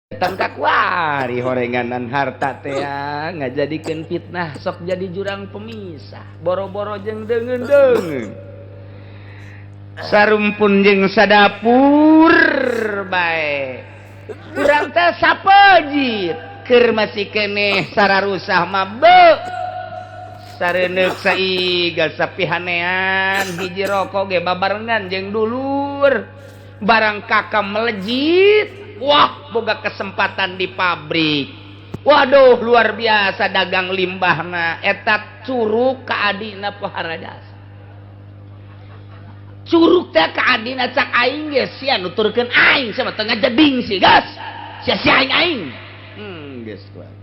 Datang kakuari horenganan harta teh ngajadikeun fitnah sok jadi jurang pemisah boro-boro jeung deungeun-deungeun sarumpun jeung sadapur bae urang teh sapejit keur masih keneh sararusah mah beuh sareuneuh saigal sapihanean hiji rokok ge babarengan jeung dulur barang kakak melejit. Wah boga kesempatan di pabrik. Waduh luar biasa dagang limbahna eta curug ka adina pohara jasa. Curug teh ka adina cak aing ge sia nuturkeun aing sama teu ngajeding sih gas. Sia-sia aing aing. Geus kuat.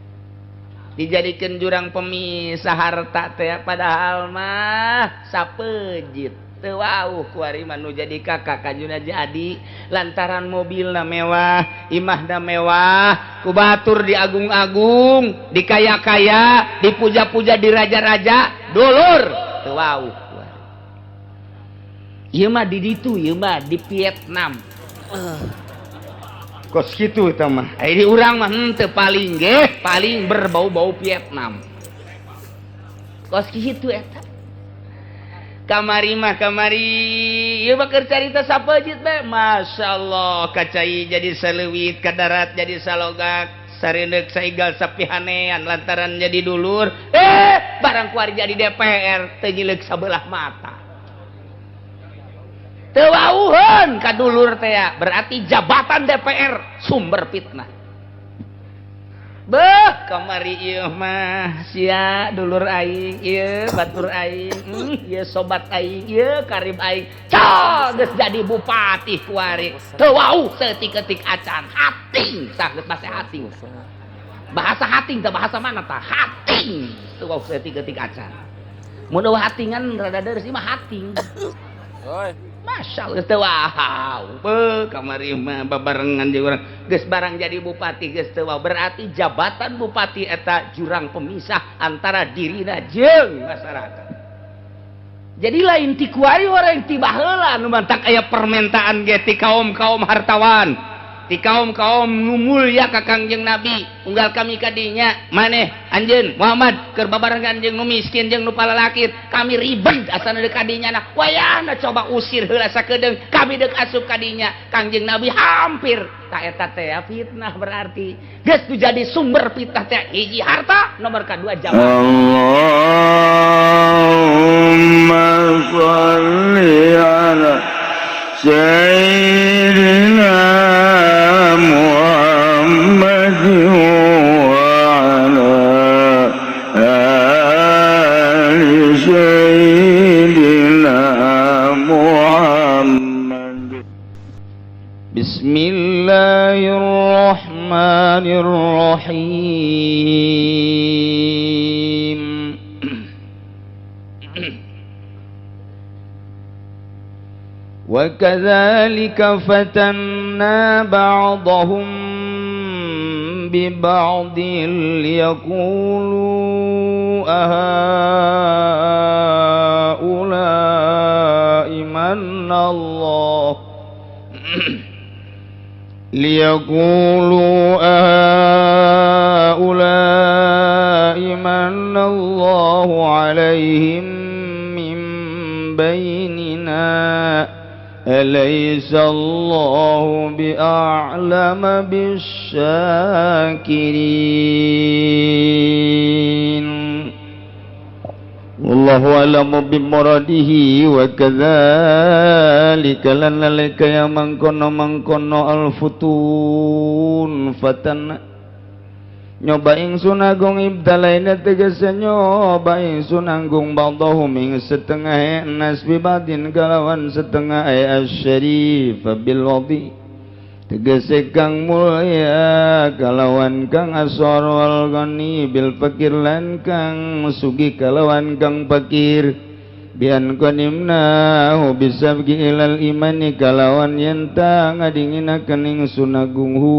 Dijadikeun jurang pemisah harta teh padahal mah sapejit. Teu wauh kuari mah nu jadi kakak kajuna jadi lantaran mobilna mewah, imahna mewah, ku batur diagung-agung, dikaya-kaya, dipuja-puja di raja-raja, dulur teu wauh kuari. Ieu mah di ditu, ieu mah di Vietnam. Kos kitu eta mah. Ai di urang mah henteu paling ge, paling berbau-bau Vietnam. Kos kitu eta. Kamari mah kamari ieu mah keur carita sapejit bae masyaallah kacai jadi saleuwit ka darat jadi salogak sareundeuk saigal sapihanean lantaran jadi dulur barang kuari jadi DPR teu nyileuk sabelah mata teu wauheun ka dulur teh berarti jabatan DPR sumber fitnah. Beuh kamari ieu mah sia dulur aing ieu batur aing ieu sobat aing ieu karib aing cah geus jadi bupati kuari teu wauh saeutik-eutik acan hating tah geus bahasa hating bahasa hating tah bahasa mana tah hating teu wauh saeutik-eutik acan mun eueuh hatingan rada deureuh mah hating. Masya Allah teu wauh beuh kamari mah babarengan jeung urang geus barang jadi bupati geus teu wauh berarti jabatan bupati eta jurang pemisah antara dirina jeung masyarakat. Jadi lain ti kuari orang ti baheula nu mantak aya permintaan ge ti kaum-kaum hartawan, ti kaum-kaum nu mulya ka Kangjeng Nabi unggal kami kadinya maneh anjeun Muhammad keur babarengan jeung nu miskin jeung nu palalakit kami ribet asana deuk kadinya nah wayahna coba usir heula sakedeung kami deuk asup kadinya Kangjeng Nabi hampir ta eta teh fitnah berarti geus nu jadi sumber fitnah teh hiji harta nomor kadua jabatan. Allahumma shalli ala sayyidina Muhammad wa ala ali sayyidina Muhammad. Bismillahirrahmanirrahim. وكذلك فتنا بعضهم ببعض ليقولوا أهؤلاء من الله ليقولوا أهؤلاء من الله عليهم من بيننا أليس الله بأعلم بالشاكرين. والله أعلم بمراده وكذلك لنلك يا من كنا من كنا الفتون فتن nyoba ingsun agung ibdalaina tegese nyoba ingsun anggung ba'dahum ing setengah nas bibadin kalawan setengah asyarif bil wadi tegese kang mulya kalawan kang asor wal ghani bil fakir lan kang sugih kalawan kang fakir bian qanimnahu bisabqi ilal imani kalawan yen ta ngadinginakeun ingsun agung hu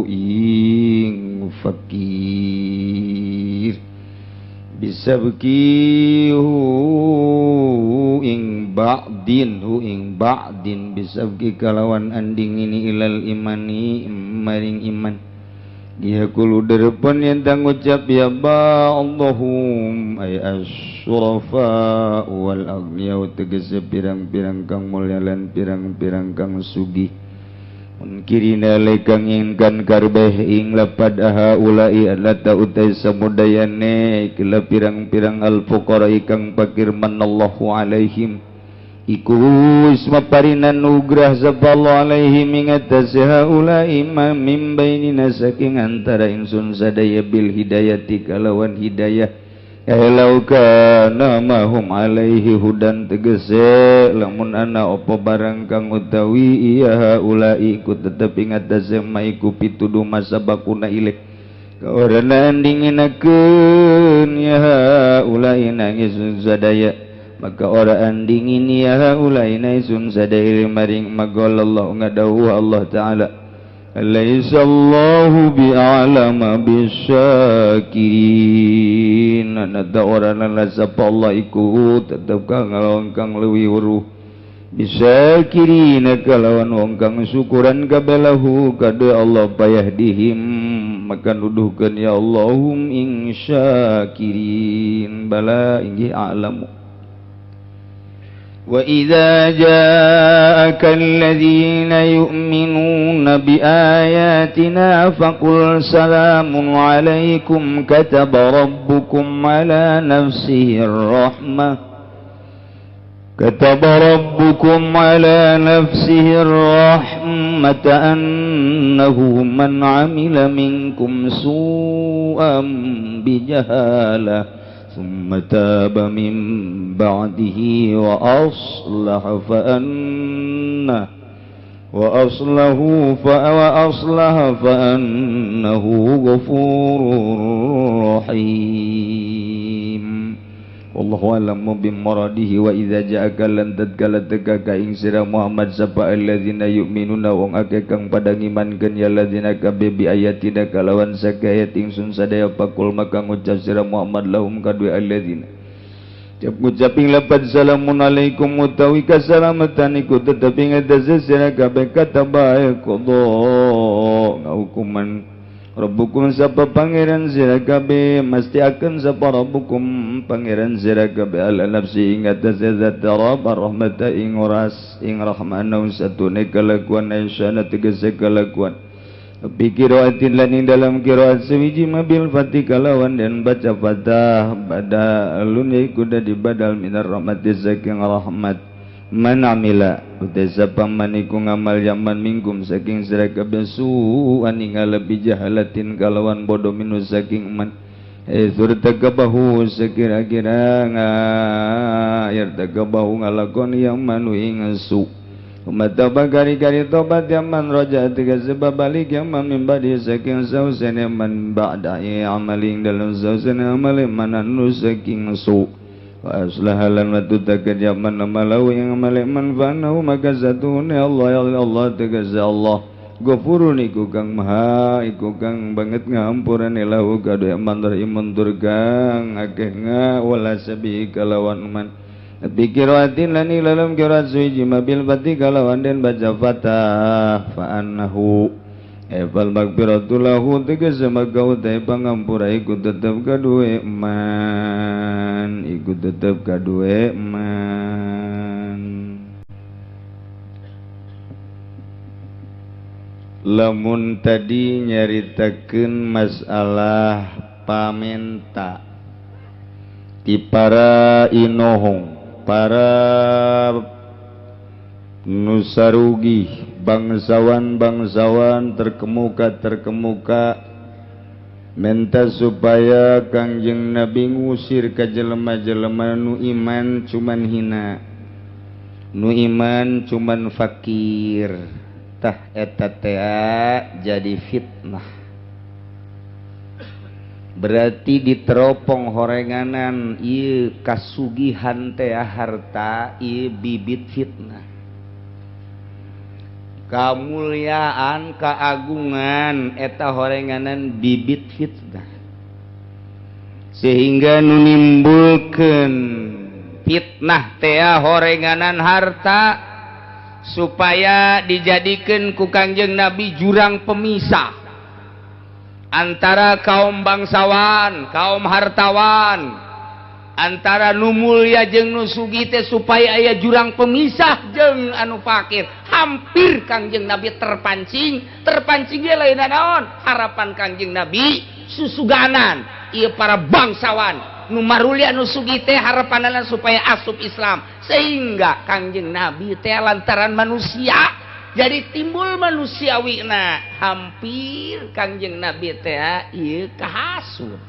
ing fakir bisabqi hu ing ba'din hu ing ba'din bisabki kalawan anding ini ilal imani maring iman. Dia kulu derepon yang ngucap ya ba'dhum ay asyrafa wal aghniya tegese pirang-pirang kang mulya lan pirang-pirang kang sugih. Munkirina lekang ingkan karbeh ing lapad haula'i allata utai samudayane kila pirang-pirang al-fuqara ikang fakir manallahu alaihim iku wis maparinan nugrah sapa Allah alaihim ing atase haula'i ma mim bainina saking antara ingsun sadaya bil hidayati kalawan hidayah. Lau kana mahum alaihi hudan tegese lamun ana apa barang kang utawi iya haula'i ku tetep ing atase maiku pituduh masabakuna ilih kaorana andinginakeun ya haula'i nangis sadaya maka ora andingin ya haula'i naisun sadaya maring magallallahu ngadawuh Allah Ta'ala Laisa Allahu bi'alama bisyakirin. Nada orana sapa Allah iku tetep kang ngalawan kang leuwih weruh bisyakirin kalawan wong kang syukuran kabelahu kade Allah payahdihim maka nuduhkeun ya Allahum ing syakirin bala inggih a'lamu. وَإِذَا جَاءَكَ الَّذِينَ يُؤْمِنُونَ بِآيَاتِنَا فَقُلْ سَلَامٌ عَلَيْكُمْ كَتَبَ رَبُّكُمْ عَلَى نَفْسِهِ الرَّحْمَةَ كَتَبَ رَبُّكُمْ عَلَى نَفْسِهِ الرَّحْمَةَ أَنَّهُ مَنْ عَمِلَ مِنْكُمْ سُوءًا بِجَهَالَةٍ ثم تاب من بعده وأصلح فأنه فأنه غفور رحيم. Wallahu a'lamu bimuradihi. Wa idza ja'aka lan tadkala teka ka ing sira Muhammad sapa alladzina yu'minuna wong akeh kang padha ngimankeun ya alladzina kabeh bi ayatina kalawan sakayat ingsun sadaya pakul maka ngucap sira Muhammad lahum kadue alladzina Cap ngucaping lapad salamun alaikum utawi kasalamatan iku tetep ing atase sira kabeh kataba qada ngahukuman Rabbukum sapa pangeran sira kabeh mesti akan sapa Rabbukum pangeran sira kabeh ala nafsi ing atase zat rabb rahmata ing ras ing rahmana satune kelakuan aisyana tegese kelakuan bi qiraatin lan ing dalam qiraat sewiji mabil fatih kalawan dan baca fatah badalun yaiku dadi badal minar rahmati saking rahmat. Man amila utai sapa man iku ngamal yaman mingkum saking sira kabeh su'an ing lebih jahalatin kalawan bodoh minu saking man surtakabahu sekira-kira yartakabahu ngalakoni yaman ing su umataba gari-gari tobat yaman roja tegese balik yaman mimbadi saking sausen yaman ba'da amaling dalam sausen amale mananu saking su wa aslaha lan watutakan yaman amalau yang amale man fanahu maka satune Allah ya Allah tegese Allah Ghafurun iku kang maha iku kang banget ngampurane lahu kadu yaman rahimun tur kang akeh ngawala sabi kalawan man bi qiraatin lan dalam qiraat suci mabil fati kalawan den baca fatah fa annahu fal magfiratu lahu tegese maka utai pangampura iku tetep kaduwe man iku tetep kaduwe man. Lamun tadi nyaritakeun masalah pamenta ti para inohong para nusarugi bangsawan-bangsawan terkemuka-terkemuka minta supaya Kangjeng Nabi ngusir ka jelema-jelema nu iman cuman hina, nu iman cuman fakir. Tah eta teh jadi fitnah. Berarti diteropong horenganan ieu kasugihan teh harta ieu bibit fitnah. Kamuliaan keagungan eta horenganan bibit fitnah sehingga nu nimbulkeun fitnah teh horenganan harta Supaya dijadikan ku Kangjeng Nabi jurang pemisah antara kaum bangsawan, kaum hartawan, antara nu mulia jeung nu sugih teh, supaya aya jurang pemisah jeung anu fakir. Hampir Kangjeng Nabi terpancing, terpancing ge lain naon, harapan Kangjeng Nabi susuganan ieu para bangsawan nu marulia, nu sugih teh, harapanana supaya asup Islam, sehingga Kangjeng Nabi teh lantaran manusia jadi timbul manusiawi. Nah, hampir Kangjeng Nabi teh ieu kahasut.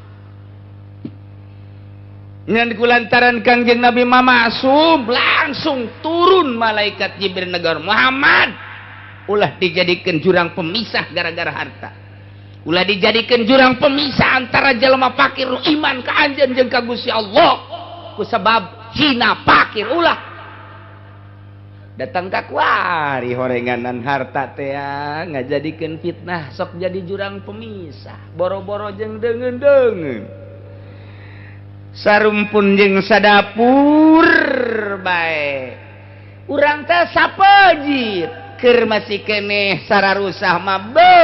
Ngan kulantaran Kangjeng Nabi maksum, langsung turun malaikat Jibril negor, "Muhammad, ulah dijadikan jurang pemisah gara-gara harta, ulah dijadikan jurang pemisah antara jelema fakir iman ka anjeun jeung ka Gusti Allah ku sebab hina fakir." Ulah datang ka kuari horenganan harta teh ngajadikeun fitnah, sok jadi jurang pemisah, boro-boro jeung deungeun-deungeun, sarumpun jeung sadapur bae. Urang teh sapejit keur masih keneh sararusah mah, be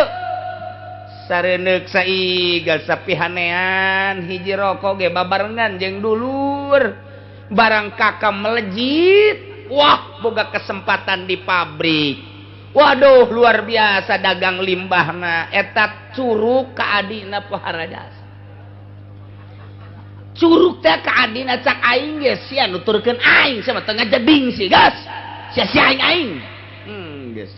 sareneuk saigal sapihanean, hiji rokok ge babarengan jeung dulur. Barang kakak melejit, wah, boga kesempatan di pabrik, waduh, luar biasa dagang limbahna eta curug ka adina, pohara jasa curug teh ka adina. Cak aing ge sia nuturkeun aing sama tengah jeding sih gas sia sia aing aing geus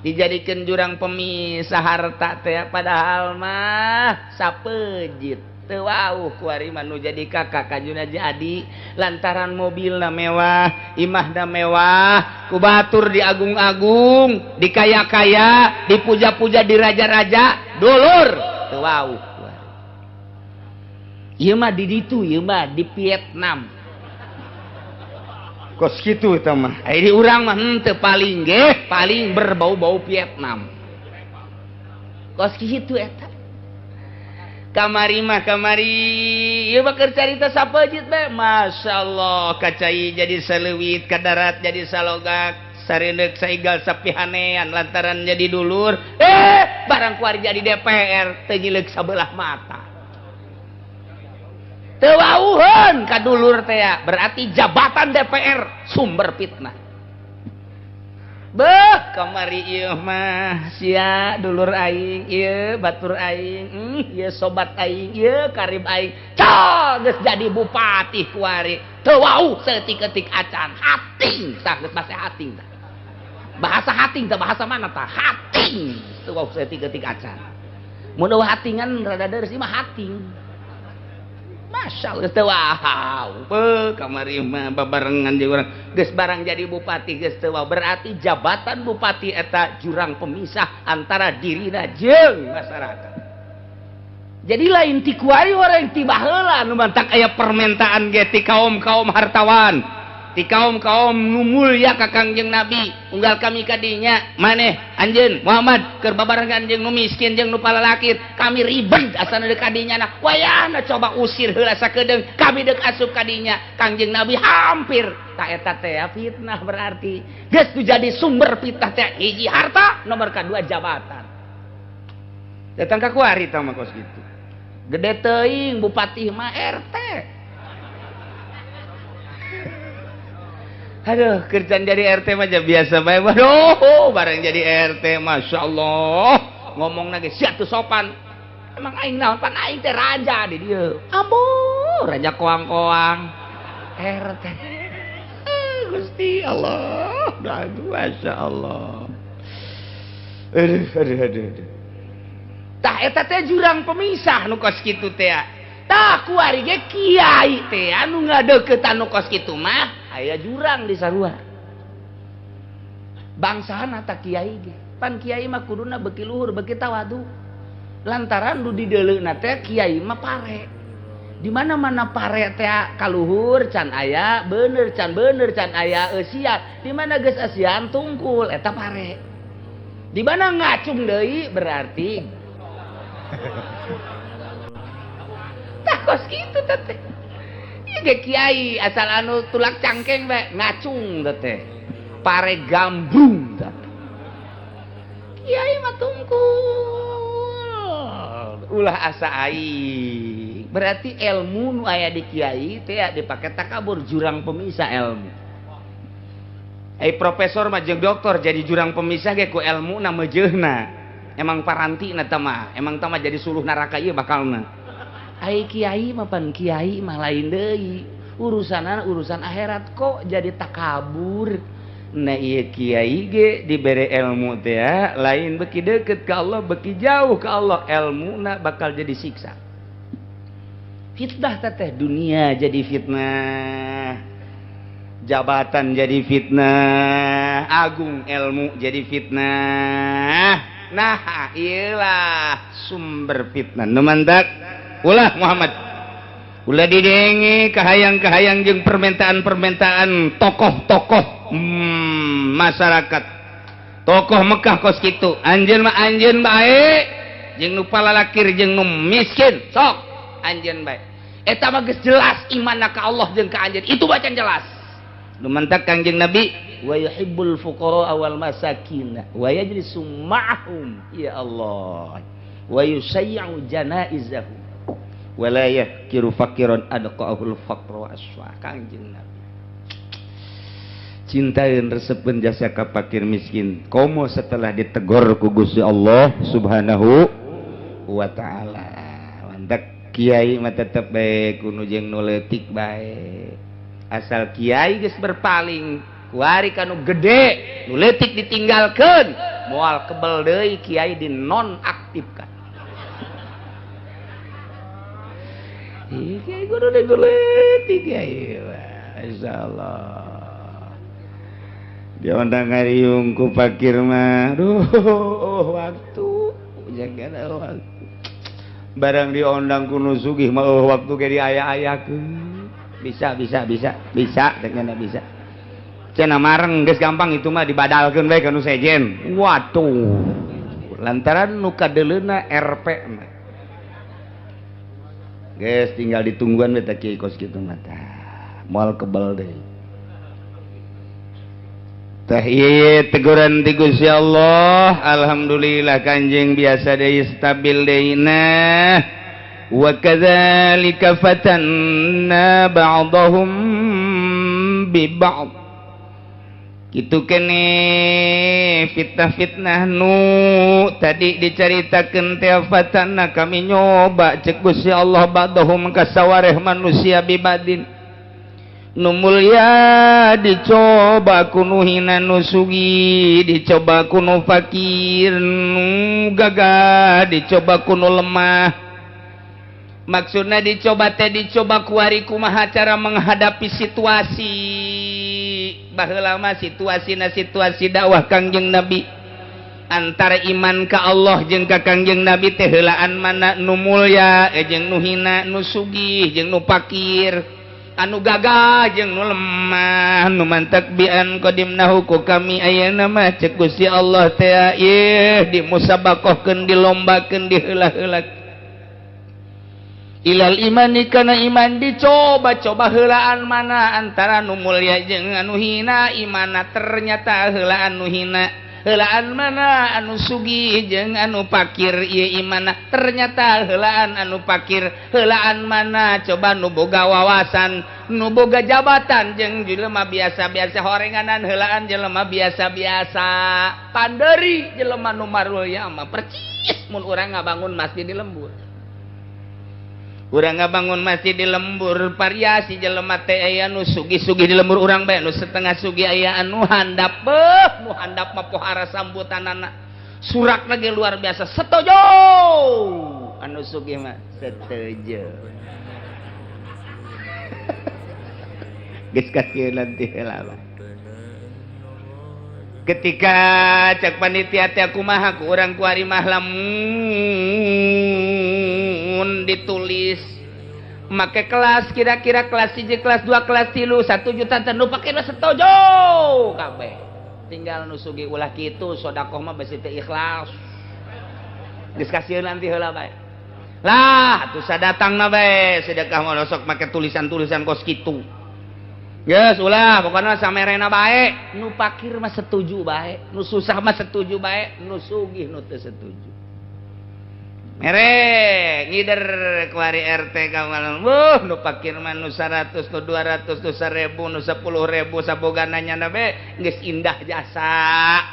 dijadikan jurang pemisah harta teh, padahal mah sapejit teu wauh. Kuari mah nu jadi kakak kajuna jadi lantaran mobilna mewah, imahna mewah, ku batur diagung-agung, dikaya-kaya, dipuja-puja, di raja-raja, dulur teu wauh. Ieu mah di ditu, ieu mah di Vietnam. Kos kitu eta mah. Ai di urang mah henteu, paling ge paling berbau-bau Vietnam. Kos kitu eta. Kamari mah, kamari ieu mah keur carita sapejit bae. Masyaallah, kacai jadi saleuwit, ka darat jadi salogak, sareundeuk saigal sapihanean lantaran jadi dulur. Eh, barang kuari jadi DPR teu nyileuk sabelah mata. Teu wauheun ka dulur teh, berarti jabatan DPR sumber fitnah. Beh, kamari ieu mah sia dulur aing, ieu batur aing, ieu sobat aing, ieu karib aing. Col geus jadi bupati kuari. Teu wauh saeutik-eutik acan. Hating tah, geus bahasa hating tah. Bahasa hating tah, bahasa mana tah? Hating. Teu wauh saeutik-eutik acan. Mun eueuh hatingan rada deureuh, mah hating. Masya Allah, teu wauh. Beuh, kamari mah babarengan jeung urang. Geus barang jadi bupati geus teu wauh. Berarti jabatan bupati eta jurang pemisah antara dirina jeung masyarakat. Jadi lain ti kuari, orang ti baheula nu mantak aya permintaan ge ti kaum-kaum hartawan, ti kaum-kaum nu mulya ka Kangjeng Nabi, unggal kami kadinya, maneh anjeun Muhammad keur babarengan jeung nu miskin jeung nu palalakir, kami ribet asana deuk kadinya. Nah, wayahna coba usir heula sakedeung, kami deuk asup kadinya. Kangjeng Nabi hampir ta eta teh fitnah, berarti geus jadi sumber fitnah teh hiji harta, nomor kadua jabatan. Datang ka kuari tah mah kos kitu, gede teuing bupati mah RT. Aduh, kerjaan jadi RT mah biasa bae. Waduh, bareng jadi RT, Masya Allah. Ngomong lagi, sia tuh sopan. Emang aing naon, pan aing teh raja di dieu. Ambo, raja koang-koang. RT. Gusti Allah. Aduh, Masya Allah. Aduh, aduh, aduh, aduh. Tah eta teh jurang pemisah nu kos kitu teh. Tah kuari ge kiai teh anu ngadeuketan nu kos kitu mah aya jurang di sarua. Bangsana ta kiai ge. Pan kiai mah kuduna beuki luhur, beuki tawadu. Lantaran nu dideuleuna teh kiai mah pare. Di mana-mana pare teh kaluhur can aya, bener can aya eusian. Di mana geus eusian tungkul eta pare. Di mana ngacung deui berarti tah kos kitu teh. Ieu ge kiai asal anu tulak cangkeng bae ngacung teh. Pare gambrung kiai mah tungkul ulah asa aing. Berarti ilmu nu aya di kiai teh dipake takabur, jurang pemisah ilmu. Ai profesor mah jeung doktor jadi jurang pemisah ge ku ilmu na meujeuhna. Emang paranti na mah, emang tah mah jadi suluh neraka ieu bakalna. Ai kiai mah pan kiai mah lain deui. Urusanna urusan akhirat kok jadi takabur. Nah iya kiai ge dibere ilmu teh lain beki deket ke Allah, beki jauh ke Allah, ilmu na bakal jadi siksa. Fitnah teteh dunia jadi fitnah, jabatan jadi fitnah, agung ilmu jadi fitnah. Nah iyalah sumber fitnah. Nu mantak ulah Muhammad ulah didenge kahayang-kahayang jeung permintaan-permintaan tokoh-tokoh masyarakat, tokoh Mekah kos kitu. Anjeun mah anjeun bae jeung nu palalakir jeung nu miskin sok anjeun bae. Eta mah geus jelas imanna ka Allah jeung ka anjeun, itu bacan jelas. Nu mantak Kangjeng Nabi wa yuhibbul fuqara wal masakin wa yajlisu ma'ahum ya Allah wa yusayyu janaizahum wala yahkiru faqiran adqa'ahul faqru aswa. Kangjeng Nabi cintain resepeun jasa ka fakir miskin komo setelah ditegor ku Gusti Allah Subhanahu wa taala. Mantak kiai mah tetep bae kudu jeung nu leutik bae, asal kiai geus berpaling kuari ka nu gede nu leutik ditinggalkeun moal kebel deui kiai dinonaktifkan. Ih kiai kudu leutik kiai insyaallah. Dia undang ngariung ku fakir mah, duh waktu jangan waktu. Barang diondang ku nu sugih mah waktu ge diaya-ayakeun. Bisa bisa bisa bisa dengan bisa. Cenah mareng geus gampang itu mah dibadalkeun bae ka nu sejen. Waduh. Lantaran nu kadeuleuna RP mah. Geus tinggal ditungguan we teh kiai kos kitu mah tah. Moal kebel deui. Teh ieu teguran ti Gusti Allah. Alhamdulillah kanjeng biasa deui stabil deui nah. Wa kadzalika fatanna ba'dahum bi ba'd. Kitu kene fitnah-fitnah nu tadi dicaritakeun teh fatanna kami nyoba cek Gusti Allah ba'dahum kasawareh manusia bibadin. Nu mulya dicoba ku nu hina, nu sugih dicoba ku nu fakir, nu gagah dicoba ku nu lemah. Maksudna dicoba teh dicoba kuari kumaha cara menghadapi situasi. Baheula mah situasina situasi dakwah Kangjeng Nabi antara iman ka Allah jeung ka Kangjeng Nabi teh heulaan mana nu mulya jeung nu hina, nu sugih jeung nu fakir, anu gagah jeung nu lemah. Nu mantak bian qadimnahu ku kami ayeuna mah cek Gusti Allah teh ieu dimusabaqahkeun, dilombakeun, diheula-heula ilal imani kana iman. Dicoba-coba heulaan mana antara nu mulya jeung anu hina imana, ternyata heulaan nu hina. Heulaan mana anu sugih jeung anu fakir ieu imana, ternyata heulaan anu fakir. Heulaan mana coba nu boga wawasan, nu boga jabatan jeung jelema biasa-biasa horenganan, heulaan jelema biasa-biasa. Panderi jelema nu marulya mah percis mun urang ngabangun masjid di lembur. Urang ngabangun masjid di lembur variasi jelema teh aya nu sugih-sugih di lembur urang bae, nu setengah sugih aya anu handap, beuh nu handap mah pohara sambutanana surak lagi luar biasa setuju, anu sugih mah setuju. Geus kasieun nanti heula. Ketika cek panitia teh kumaha ku urang kuari mah lamun ditulis make kelas kira-kira kelas 1 kelas 2 kelas 3 1 juta teh nu pake setuju kabeh. Tinggal nu sugih ulah kitu sedekah mah besi teu ikhlas. Geus kasieun nanti heula bae. Lah atuh sadatangna bae sedekah mah sok make tulisan-tulisan kos kitu. Geus ulah pokona samerena bae, nu pakir mah setuju bae, nu susah mah setuju bae, nu sugih nu teu setuju. Mere ngider kuari RT ka wuh nu pakir mah nu 100 nu 200 nu 1000 nu 10.000 sabogana nyana be geus indah jasa.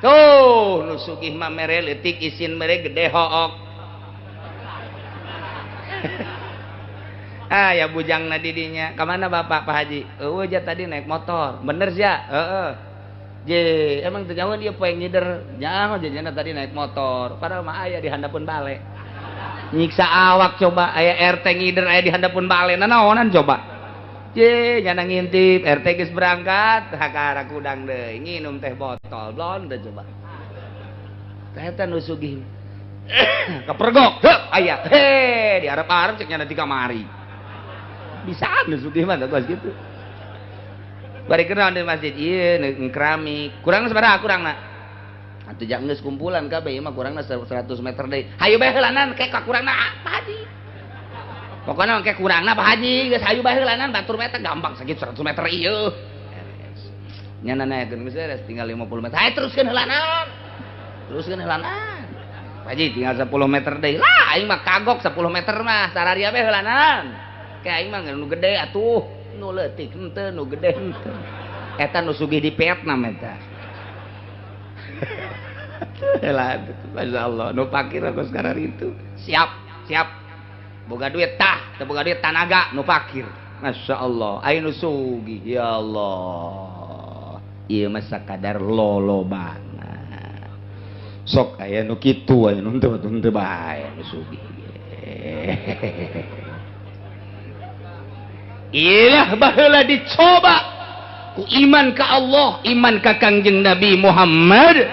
Tuh nu sugih mah mere leutik isin mere gede hook. Ah ya bujangna di dinya. Ka mana Bapak Pak Haji? Eueuh ja tadi naik motor. Bener sia? Heeh. Je, emang teu nyaho dia poe ngider. Nyaho jajana tadi naik motor. Padahal mah aya di handapeun bale. Nyiksa awak coba aya RT ngider aya di handapeun bale. Nanaonan coba. Je, nyana ngintip RT geus berangkat, hakara kudang deui nginum teh botol. Blon teh coba. Teh eta nu sugih. Kepergok, heup aya. He, diarep-arep cek nyana di kamari. Bisa nu sugih mah kos kitu. Bari kenaon di masjid ieu keramik. Kurang sabaraha kurangna? Atuh jang geus kumpulan kabeh ieu mah kurangna 100 meter deui. Hayu bae heulanan ke kurangna Pak Haji. Pokona ke kurangna Pak Haji geus hayu bae heulanan batur mah eta gampang sakitu 100 meter ieu. Nyana naekeun geus beres tinggal 50 meter. Hayu teruskeun heulanan. Teruskeun heulanan. Pak Haji tinggal 10 meter deui. Lah aing mah kagok 10 meter mah sararia bae heulanan. Kayak aing mah nu gede atuh, nu leutik henteu, nu gede henteu. Eta nu sugih di Vietnam eta. Lah, masyaallah, nu pakir aku sekarang itu. Siap, siap. Boga duit tah, teu boga duit tanaga nu pakir. Masyaallah, aya nu sugih, ya Allah. Ieu mah sakadar lolobana. Sok aya nu kitu aya nu henteu henteu bae nu sugih. Ilah baheula dicoba ku iman ka Allah, iman ka Kangjeng Nabi Muhammad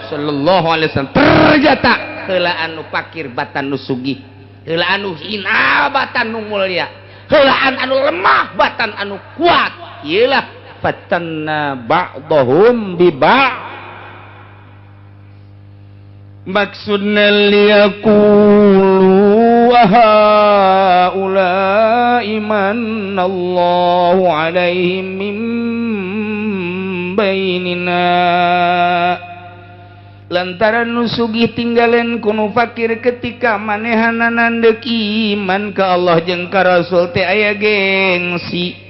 sallallahu alaihi wasallam. Ternyata heula anu pakir batan nu sugih, heula anu hina batan nu mulia, heulaan anu lemah batan anu kuat. Iyalah fatanna ba'dahum bi ba'd. Maksudna liyaqulu haula'i manallahu alaihim min bainina. Lantaran nu sugih tinggalen ku nu fakir ketika manehanana deuk iman ka Allah jeung ka Rasul teh aya gengsi.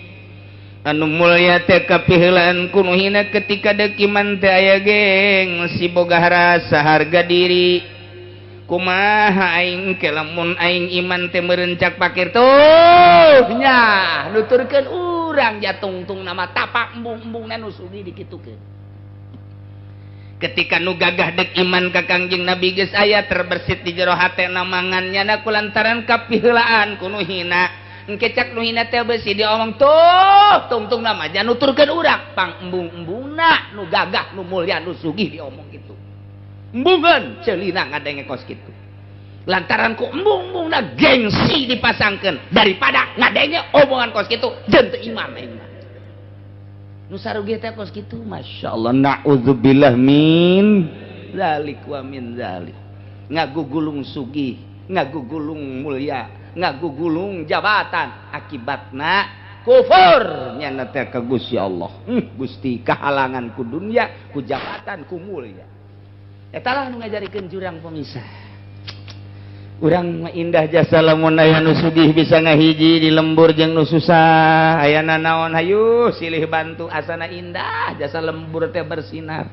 Anu mulya teh kapiheulaan ku nu hina ketika deuk iman teh aya gengsi boga rasa harga diri. Kumaha aing ke lamun aing iman teh meureun cak pakir tuh nya nuturkeun urang jatungtung nama tapak embung-embungna nu sugih dikitukeun. Ketika nu gagah dek iman ka Kangjeng Nabi geus aya terbersit di jero hatena mangan nyana kulantaran kapiheulaan ku nu hina. Engke cak nu hina teh beusi diomong tuh tungtung nama nuturkeun urang pang embung-embungna nu gagah nu mulya nu sugih diomong kitu. Embungeun ceulina ngadenge kos kitu. Lantaran ku embung-embungna gengsi dipasangkeun daripada ngadenge omongan kos kitu jeung teu iman aing mah. Nu sarugih teh kos kitu masyaallah naudzubillah min zalik wa min zalik. Ngagugulung sugih, ngagugulung mulia, ngagugulung jabatan, akibatna kufur nyana teh ka Gusti Allah. Gusti kahalangan ku dunya, ku jabatan, ku mulia. Eta lah nu ngajarikeun jurang pemisah. Urang mah indah jasa lamun aya nu sugih bisa ngahiji di lembur jeung nu susah. Aya nanaon hayu silih bantu asana indah jasa lembur teh bersinar.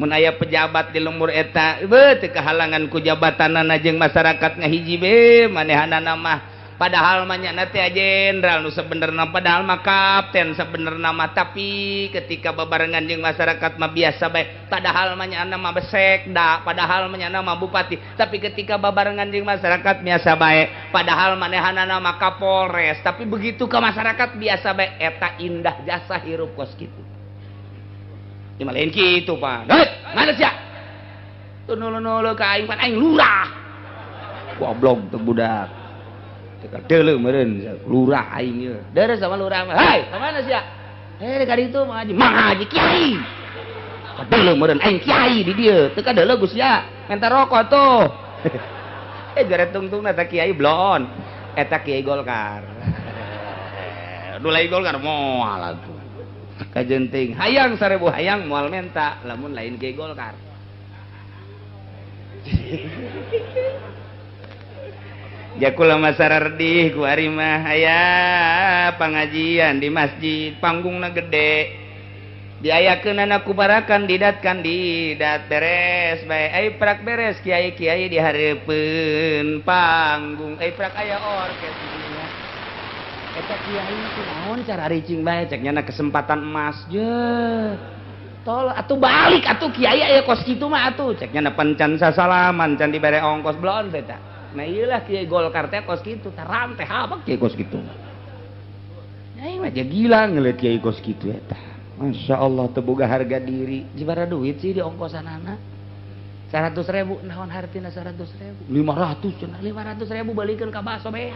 Mun aya pejabat di lembur eta beuh teu kahalangan ku jabatanana jeung masyarakat ngahiji be manehanana mah. Padahal mah nyana teh jenderal nu sebenerna, padahal mah kapten sebenerna mah, tapi ketika babarengan jeung masyarakat mah biasa bae. Padahal mah nyana mah sekda, padahal mah nyana mah bupati, tapi ketika babarengan jeung masyarakat biasa bae. Padahal manehanana mah kapolres, tapi begitu ke masyarakat biasa bae. Eta indah jasa hirup kos kitu. Di mah lain kitu Pak. Heuh, mana sia? Tuh nulu-nulu ka aing pan aing lurah. Goblok teu budak. Deuleu meureun lurah aing ieu. Deres sama lurah mah. Hei, ka mana sia? Eh, ka ditu Mang Haji. Mang Haji kiai. Kadeuleu meureun aing kiai di dieu. Teu kadeuleu Gus ya. Menta rokok tuh. Eh jare tungtungna ta kiai blon. Eta kiai Golkar. Nu lain Golkar moal atuh. Kajenting hayang 1000 hayang moal menta lamun lain kiai Golkar. Jakula masarardih ku ari mah aya pangajian di masjid panggungna gede diayakeunana ku para kandidat kandidat beres bae ai prak beres kiai-kiai di hareupeun panggung ai prak aya orkes eta kiai kunaon cara ricing bae cek nyana kesempatan emas je tol atuh balik atuh kiai aya kos kitu mah atuh cek nyana pencan sasalaman can dibere ongkos blon teh. Nah iyalah kiai Golkar teh kos kitu taram teh apa kiai kos kitu. Aing mah gila ngeliat kiai kos kitu eta. Masya Allah teu boga harga diri. Jibara duit sih di ongkosanana. 100.000 naon hartina 100.000. 500 cenah 500.000 balikeun ka baso beak.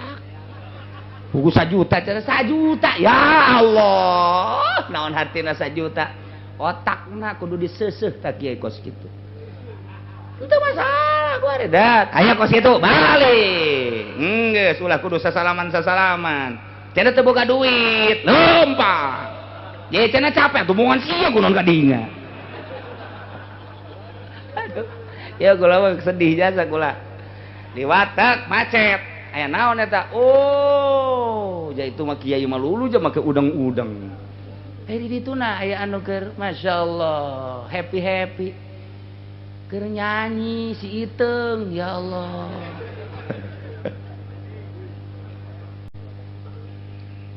Buku 1 juta cenah 1 juta. Ya Allah, naon hartina 1 juta. Otakna kudu diseuseuh ta kiai kos kitu. Itu masalah gua redat. Aya kos kitu balik. Geus ulah kudu sasalaman-sasalaman. Cenah teu boga duit, lempang. Ye cenah capek tumungan sia kunaon ka dinya. Aduh. Ya kula mah sedih jasa kula. Diwatek macet. Aya naon eta? Oh, ja itu mah kiai mah lulu ja make udang-udang. Eh di ditu na aya anu keur masyaallah, happy-happy. Keur nyanyi si Iteung, ya Allah.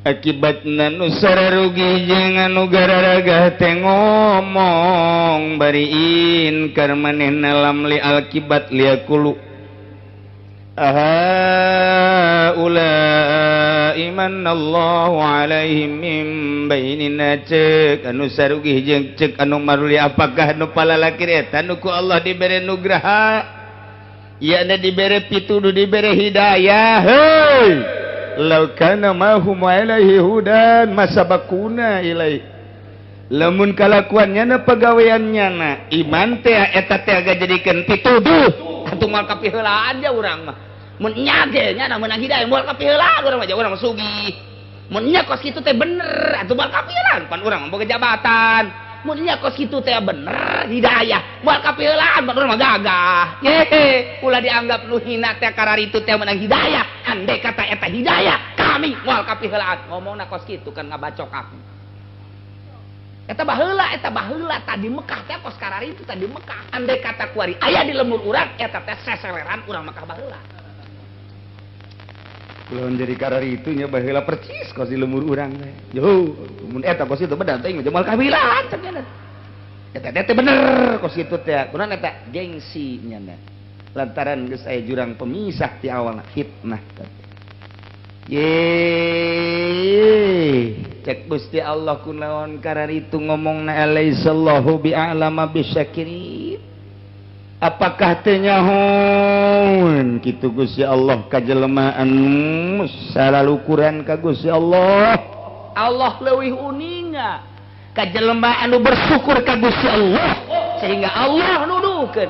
Akibatna nu sararugi jeung anu gararagah teh ngomong bariin kar manehna lam li akibat liakulu aha ula imanallahu alaihim mim bainina cek anu sarugih jeung cek anu maruli apakah nu palalakir eta nu ku Allah dibere nugraha ya na dibere pituduh dibere hidayah heuy law kana mahum alaihi hudan masabakuna ilai lamun kalakuannya na pagaweannya na iman teh eta teh jadikeun pituduh atuh moal kapiheulaan ja urang mah mun nya ge nya meunang hidayah moal kapiheulaan urang mah ja urang mah sugih mun nya kos kitu teh bener atuh moal kapiheulaan pan urang mah boga jabatan mun nya kos kitu teh bener hidayah moal kapiheulaan pan urang mah gagah ye ulah dianggap nu hina teh kararitu teh meunang hidayah andai kata eta hidayah kami moal kapiheulaan ngomongna kos kitu kan ngabacok aku eta baheula tadi Mekah teh kos kararitu tadi Mekah andai kata kuari aya di lemur urang eta teh seseleran urang Mekah baheula Kulon jadi kararitu nya baheula percis kos di lemur urang teh yo mun eta kos itu bener teh moal kapiheulaan cenah eta teh bener kos kitu teh kunaon eta gengsi nya lantaran geus aya jurang pemisah ti awalna fitnah ye cek Gusti Allah kunaon kararitu ngomongna alaisallahu bi'alama bisyakirin apakah teu nyahoeun kitu Gusti Allah ka jelema anu salalukuran ka Gusti Allah Allah leuwih uninga ka jelema anu bersyukur ka Gusti Allah sehingga Allah nuduhkeun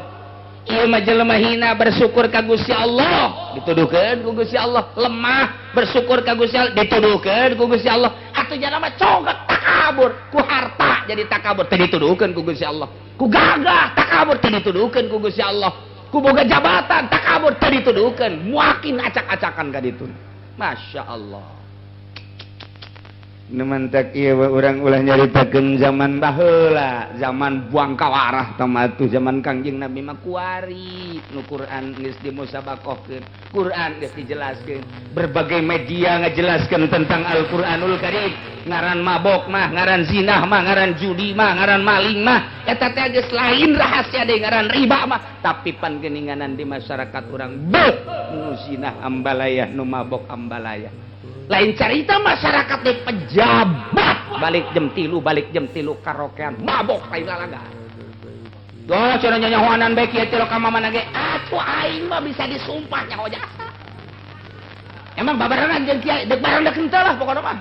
ieu mah jelema hina bersyukur ka Gusti Allah dituduhkeun ku Gusti Allah lemah bersyukur ka Gusti Allah dituduhkeun ku Gusti Allah atuh jalma congkak takabur ku harta jadi takabur teh dituduhkeun ku Gusti Allah ku gagah takabur teh dituduhkeun ku Gusti Allah ku boga jabatan takabur teh dituduhkeun muakin acak-acakan ka ditu Masya Allah. Nu mantak ieu urang ulah nyaritakeun zaman baheula, zaman buang kawarah tamatuh zaman Kangjeng Nabi mah kuari nu Quran geus dimusabaqahkeun, Quran geus dijelaskeun, berbagai media ngajelaskeun tentang Al-Qur'anul Karim, ngaran mabok mah, ngaran zinah mah, ngaran judi mah, ngaran maling mah, eta teh geus lain rahasia deui ngaran riba mah, tapi pan geuninganan di masyarakat urang beuh nu zinah ambalayah, nu mabok ambalayah. Lain cerita masyarakat di pejabat balik jam tilu karaokean mabok lain lalaga. Doh cenah nyanyahoanan bae kieu teh ka mamana ge atuh aing mah bisa disumpah nyaho jasa. Emang babarengan jeung kiai deuk bareng deuk henteu lah pokona mah.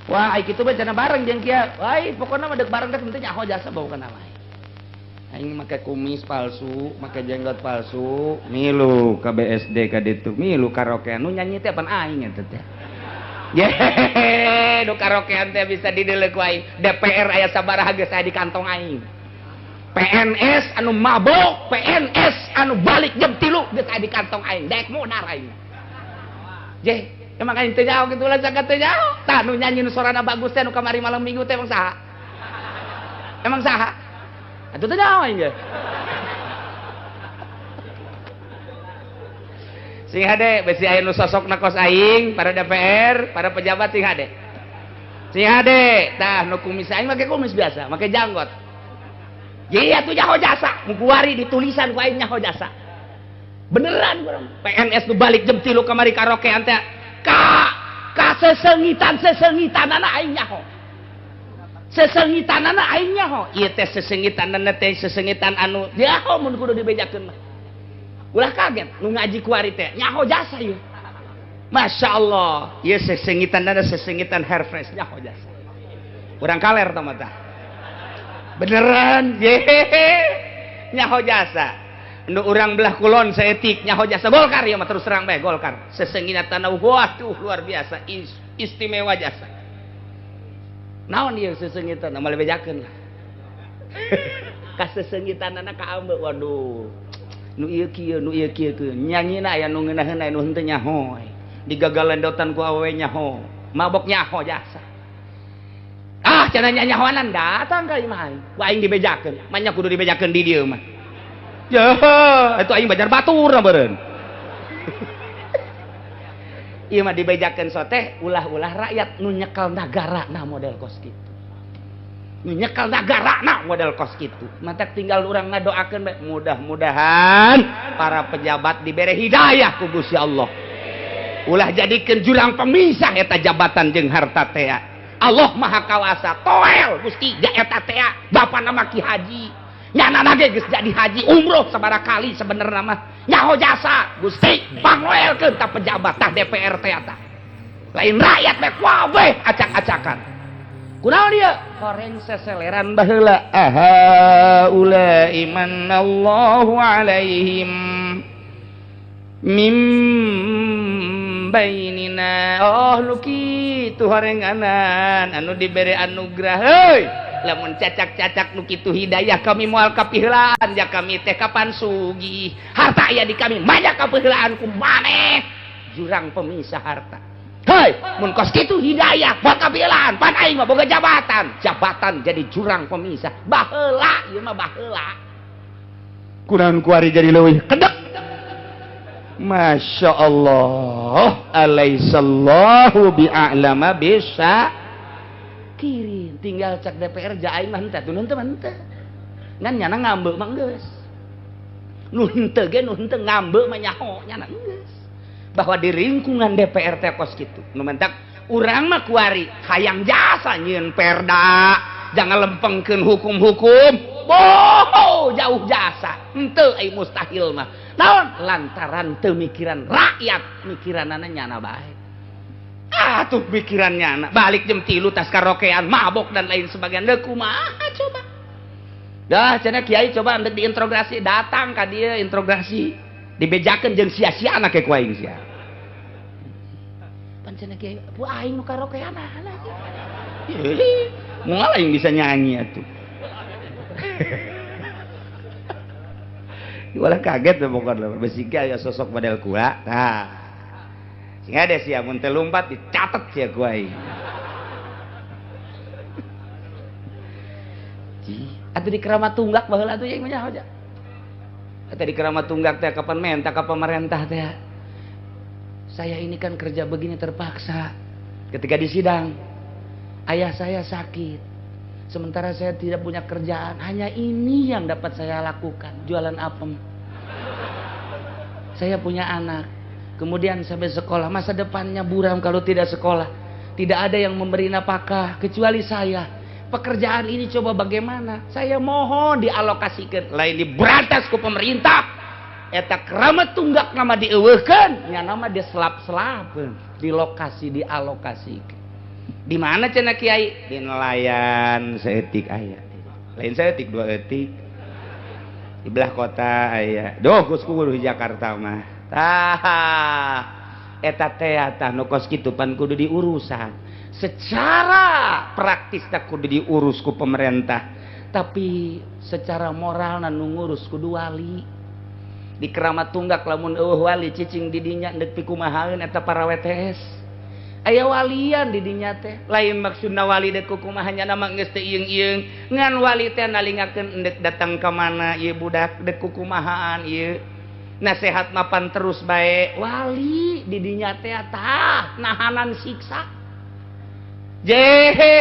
Wah ai kitu bae cenah bareng jeung kiai. Wah pokona mah deuk bareng deuk henteu nyaho jasa bawa kana wae. Aing make kumis palsu, make jenggot palsu, milu ka BSD ka ditu, milu karaokean nu nyanyi teh pan aing eta teh. Yehehe, nu karaokean teh bisa dideuleu ku aing. DPR aya sabaraha geus aya di kantong aing. PNS anu mabok, PNS anu balik jam 3 geus aya di kantong aing. Daek modar aing. Jeh, emang aing teu nyaho kitu lah sakat teu nyaho. Tah nu nyanyi nu sorana bagus teh nu kamari malam minggu teh emang saha? Emang saha? Atuh teu nyaho aing ge. Sing hade besi aya nu sosokna kos aing, para DPR, para pejabat sing hade. Sing hade, tah nu kumis aing make kumis biasa, make janggot. Iya tuh nyaho jasa, kuari ditulisan ku aing nyaho jasa. Beneran urang. PNS nu balik jam 3 kamari karaokean teh ka sesengitan-sesengitanana aing nyaho. Sesengitanana aing nyaho. Ieu teh sesengitanana teh sesengitan anu nyaho mun kudu dibejakeun mah. Ulah kaget nu ngaji kuari teh nyaho jasa ieu. Masya Allah, ieu sesengitanana sesengitan hair fresh nyaho jasa. Urang kaler tah mah tah. Beneran yehehe nyaho jasa. Nu urang belah kulon saetik nyaho jasa Golkar ieu mah terus terang bae Golkar. Sesengitan waduh luar biasa istimewa jasa. Naon ieu sesengitan moal bejakeun lah. Kasesengitanana ka ambe waduh. Nu ieu kieu nu ieu kieu nyanyina aya nu ngeunaheun aya nu henteu nyaho. Digagalendotan ku awewe nyaho, mabok nyaho jasa. Ah cenah nyahoanan datang ka imah aing. Ku aing dibejakeun, manya kudu dibejakeun di dieu mah. Yeuh, itu aing bajar batur beureun. Ieu mah dibejakeun soteh ulah-ulah rakyat nu nyekel nagara nah model kos kitu. Nu nyekel nagara nah model kos kitu. Matak tinggal urang ngadoakeun bae mudah-mudahan para pejabat dibere hidayah ku Gusti Allah. Ulah jadikeun jurang pemisah eta jabatan jeung harta teh. Allah Maha Kawasa toel Gusti ja eta teh bapa nama Ki Haji. Nyana ge geus jadi haji umroh sabaraha kali sebenarna mah nyaho jasa Gusti pangloelkeun ta pejabat tah DPR teh eta. Lain rakyat meh kabeh acak-acakan. Kunaon ieu? Horeng seseleran baheula. Aha ula imanallahu alaihim mim bainina. Oh nu kitu horenganan anu dibere anugerah heuy. Lamun cacak-cacak nu kitu hidayah kami moal kapiheulaan ja kami teh kapan sugih. Harta aya di kami banyak kapiheulaan ku maneh jurang pemisah harta. Hei, mun kos kitu hidayah moal kapiheulaan pan aing mah boga jabatan. Jabatan jadi jurang pemisah. Baheula ieu mah baheula. Kunaon kuari jadi leuwih kedek. Masya Allah, alaisallahu bi'a'lama bisa kirin. Tinggal cak DPR ja aing mah henteu teu henteu mah henteu. Ngan nyana ngambeu mah geus. Nu henteu ge nu henteu ngambeu mah nyaho nyana geus. Bahwa di lingkungan DPR teh kos kitu. Nu mentak urang mah kuari hayang jasa nyieun perda, jangan lempengkeun hukum-hukum. Boho jauh jasa. Henteu ai mustahil mah. Naon lantaran teu mikiran rakyat, mikiranana nyana bae. Ah tuh mikiran nyana, balik jam 3 tas karaokean, mabok dan lain sebagainya. Deuk kumaha coba. Dah cenah kiai coba ndek diinterogasi, datang ka dieu interogasi. Dibejakeun jeung sia-sia anak ku aing sia. Pan cenah kiai, bu aing nu karaokean anak. Moal aing bisa nyanyi atuh. Walah kaget tuh pokoknya besi ya sosok model gua. Nah, sing ada sih mun teu lumpat dicatet sia gua ini. Atuh di Keramat Tunggak baheula atuh yang nyaho aja. Atuh di Keramat Tunggak teh kapan menta ka pemerintah teh. Saya ini kan kerja begini terpaksa. Ketika di sidang, ayah saya sakit. Sementara saya tidak punya kerjaan, hanya ini yang dapat saya lakukan, jualan apem. Saya punya anak, kemudian sampai sekolah, masa depannya buram kalau tidak sekolah. Tidak ada yang memberi nafkah kecuali saya. Pekerjaan ini coba bagaimana? Saya mohon dialokasikan, lain diberantas ku pemerintah. Eta Keramat Tunggak nama dieuweuhkeun, nya nama dia selap-selapeun, dilokasi dialokasikan. Di mana cenah kiai? Di nelayan seetik aya. Lain seetik dua etik. Di belah kota aya. Duh geus kudu di Jakarta mah. Tah. Eta teh tah nu kos kitu pan kudu diurusan. Secara praktis tak kudu diurus ku pemerintah, tapi secara moral nu ngurus kudu wali. Di Keramat Tunggak lamun eueuh wali cicing di dinya deuk pikumahaeun eta para WTS. Aya walian di dinya teh, lain maksudna wali deuk kukumaha nya mah geus teu ieung-ieung, ngan wali teh nalingakeun endek datang ka mana ieu budak deuk kukumahaan ieu. Nasehat mapan terus bae wali di dinya teh tah nahanan siksa. Jehe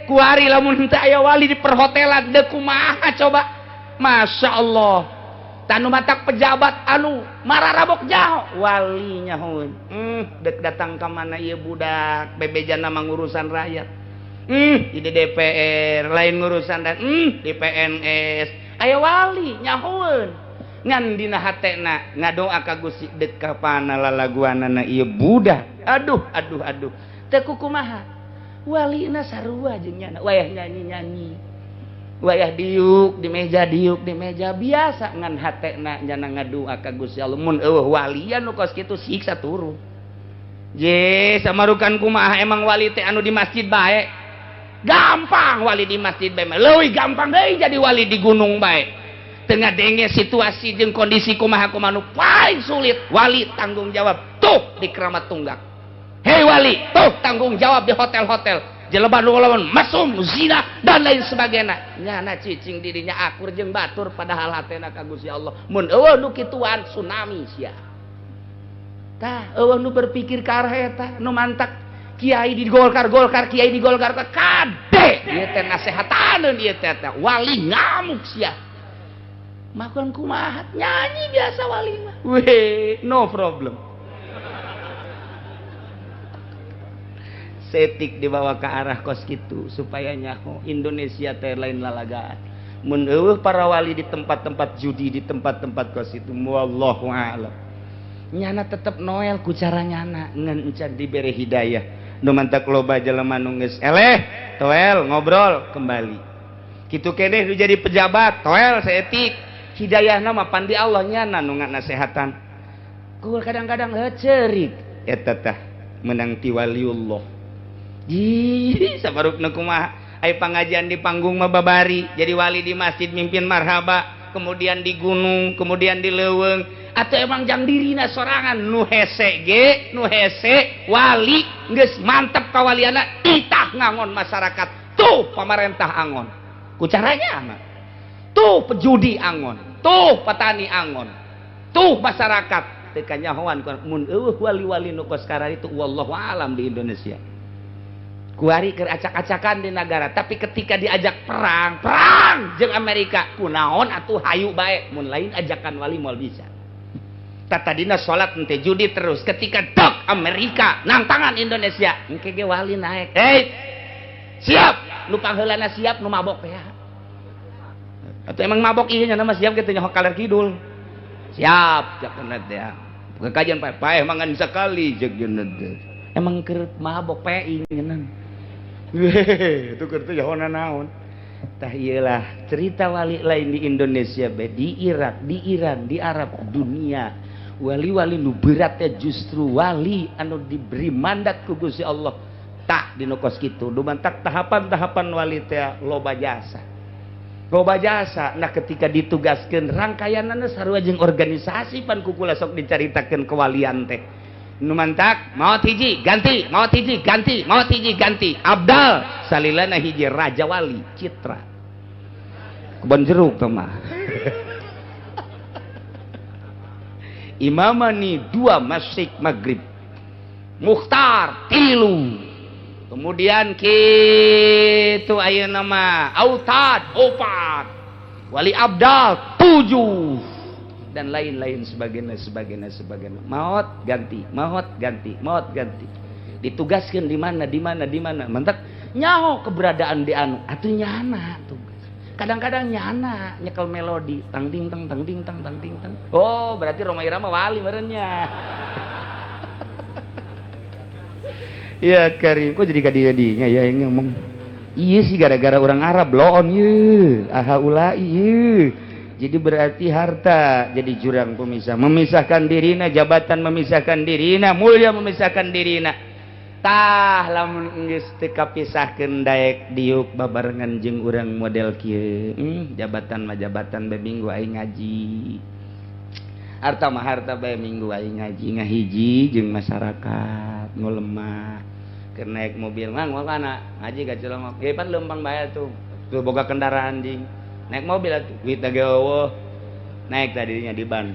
kuari lamun henteu aya wali di perhotelan deuk kumaha coba. Masya Allah. Tanu matak pejabat anu mararabok jaho wali nyahoeun. Dek datang ka mana ieu budak bebejana mah ngurusan rakyat. Di DPR lain ngurusan dan di PNS aya wali nyahoeun. Ngan dina hatena ngadoa ka Gusti dek ka pana lalaguanana ieu budak. Aduh aduh aduh. Teu kukumaha. Walina sarua jeung nyana wayah nyanyi-nyanyi. Wayah diuk di meja diuk di meja biasa ngan hatena nyana ngadua ka Gusti Allah mun eueuh walian nu kos kitu siksa turun. Je samarukan kumaha emang wali teh anu di masjid bae. Gampang wali di masjid bae mah leuwih gampang deui jadi wali di gunung bae. Teu ngadenge situasi jeung kondisi kumaha kumaha nu paling sulit wali tanggung jawab tuh di Keramat Tunggak. Hei wali tuh tanggung jawab di hotel-hotel. Jelema nu lawan mesum, zina dan lain sebagainya. Nyana cicing dirinya akur jeung batur padahal hatena ka Gusti Allah. Mun eueuh nu kituan tsunami sia. Tah eueuh nu berpikir ka arah eta nu mantak kiai di Golkar, Golkar kiai di Golkar kade ieu teh nasehataneun ieu teh wali ngamuk sia. Makan kumaha nyanyi biasa wali mah. Weh, no problem. Setik dibawa ke arah kos kitu supaya nyaho Indonesia teh lain lalagaan. Mun eueuh para wali di tempat-tempat judi, di tempat-tempat kos itu, wallahu a'lam. Nyana tetep noel ku cara nyana ngan encan dibere hidayah. Nu mantak loba jelema nu geus eleh, toel ngobrol kembali. Kitu keneh nu jadi pejabat, toel seetik. Hidayahna mah pan di Allah nyana nu ngasehatan. Ku kadang-kadang heuceurik eta tah menang ti waliullah. Ih, sabarukna kumaha aya pangajian di panggung mah babari, jadi wali di masjid mimpin marhaba, kemudian di gunung, kemudian di leuweung, atau emang jang dirina sorangan nu hese ge, nu hese wali geus mantep kawaliana itah ngangon masyarakat, tuh pamarentah angon. Ku caranya mah. Tuh pejudi angon, tuh petani angon, tuh masyarakat teu kanyahoan mun eueuh wali-wali nu kos kararitu wallahu alam di Indonesia. Kuari keur acak-acakan di negara, tapi ketika diajak perang, perang jeung Amerika, kunaon atuh hayu bae, mun lain ajakan wali moal bisa. Tatadina salat henteu judi terus, ketika dok Amerika nangtangan Indonesia, engke ge wali naik. Hei, siap, nu pangheulana siap, nu mabok teh. Atuh emang mabok ieu nya mah siap kitu nyaho kaler kidul. Siap, cek teh. Kekajian paeh-paeh mangan sakali cek teh. Emang keur mabok paeh ngeunang. Weh, itu keur teh jahona naon. Tah ieulah cerita wali lain di Indonesia bae, di Irak, di Iran, di Arab, dunia. Wali-wali nu berat teh justru wali anu diberi mandat ku Gusti Allah. Tak dinu kos kitu, dumantak tahapan-tahapan wali teh loba jasa. Loba jasa. Nah ketika ditugaskeun rangkaianana sarua jeung organisasi pan ku kula sok dicaritakeun kewalian teh. Nu mantak maot hiji ganti, maot hiji ganti, maot hiji ganti. Abdal salilana hiji raja wali Citra. Kebon jeruk teh mah. Imamani 2 masjid maghrib. Mukhtar 3. Kemudian kitu ayeuna mah Autad 4. Wali Abdal 7. Dan lain-lain sebagainya sebagainya sebagainya. Maot ganti, maot ganti, maot ganti. Ditugaskan di mana, di mana, di mana. Mantak nyaho keberadaan di anu atuh nyana tugas. Kadang-kadang nyana nyekel melodi tang ting tang tang ting tang tang ting tang. Oh, berarti Rhoma Irama wali merenya. Ya Karim, kok jadi kadi-kadinya ya yang ngomong. Iya sih gara-gara orang Arab loon ye, aha ulai ye. Jadi berarti harta jadi jurang pemisah, memisahkan dirina, jabatan memisahkan dirina, mulia memisahkan dirina. Tah lamun geus teu kapisahkeun daek diuk babarengan jeung urang model kieu. Jabatan mah jabatan bae minggu aing ngaji. Harta mah harta bae minggu aing ngaji ngahiji jeung masyarakat nu lemah. Keur naik mobil mah ngomong ngaji ka Cilongok. Heuh pan leumpang bae atuh. Tuh boga kendaraan jing. Naik mobil atuh, duit ge eueuh. Naik tadinya di ban.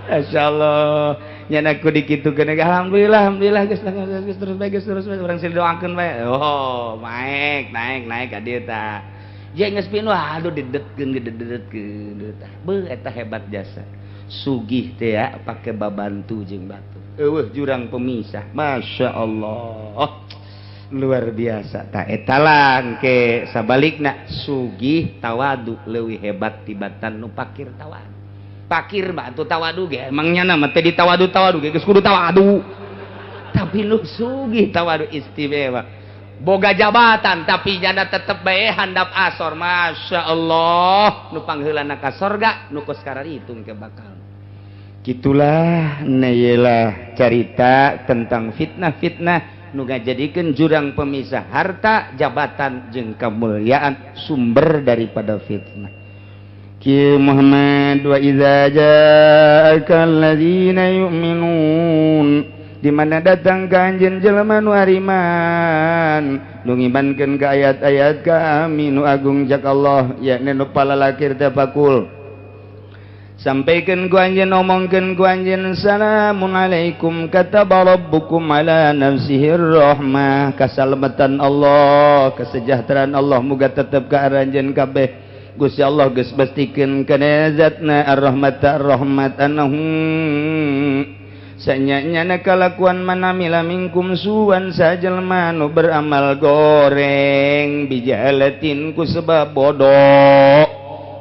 Masyaallah, nya ku dikitukeun alhamdulillah, alhamdulillah geus geus terus bae geus terus bae urang sing doakeun bae. Oh, naik naik naik ka dieu tah. Jeung geus pinuh aduh didetkeun gededetkeun tah. Beuh eta hebat jasa. Sugih teh ya pake babantu jeung batu. Eueuh jurang pemisah. Masya Allah. Luar biasa. Ta eta lah engke sabalikna sugih tawadu leuwih hebat tibatan nu pakir tawadu. Pakir mah atuh tawadu ge emang nyana mah teh ditawadu-tawadu ge geus kudu tawadu. Tapi nu sugih tawadu istimewa. Boga jabatan tapi jana tetep bae handap asor. Masya Allah. Nu pangheulana ka sorga nu kos kararitung ke bakal. Gitulah neyelah carita tentang fitnah-fitnah nu ngajadikeun jurang pemisah harta, jabatan jeung kemuliaan sumber daripada fitnah. Ki Muhammad wa idza ja'aka alladzina yu'minun, di mana datang ka anjeun jelema nu ariman nu ngimankeun ka ayat-ayat kami nu agung jak Allah yakni nu palalakir tafakul. Sampaikan ku anjeun, omongkeun ku anjeun, salamun alaikum kataba rabbukum ala nafsihir rahmah. Kasalamatan Allah, kesejahteraan Allah muga tetep ka aranjeun kabeh. Gusti Allah geus pastikeun kana zatna ar-rahmat ar-rahmat annahum sanyanya kalakuan manamila minkum suwan sajelma nu beramal goreng bijahalatin ku sebab bodoh.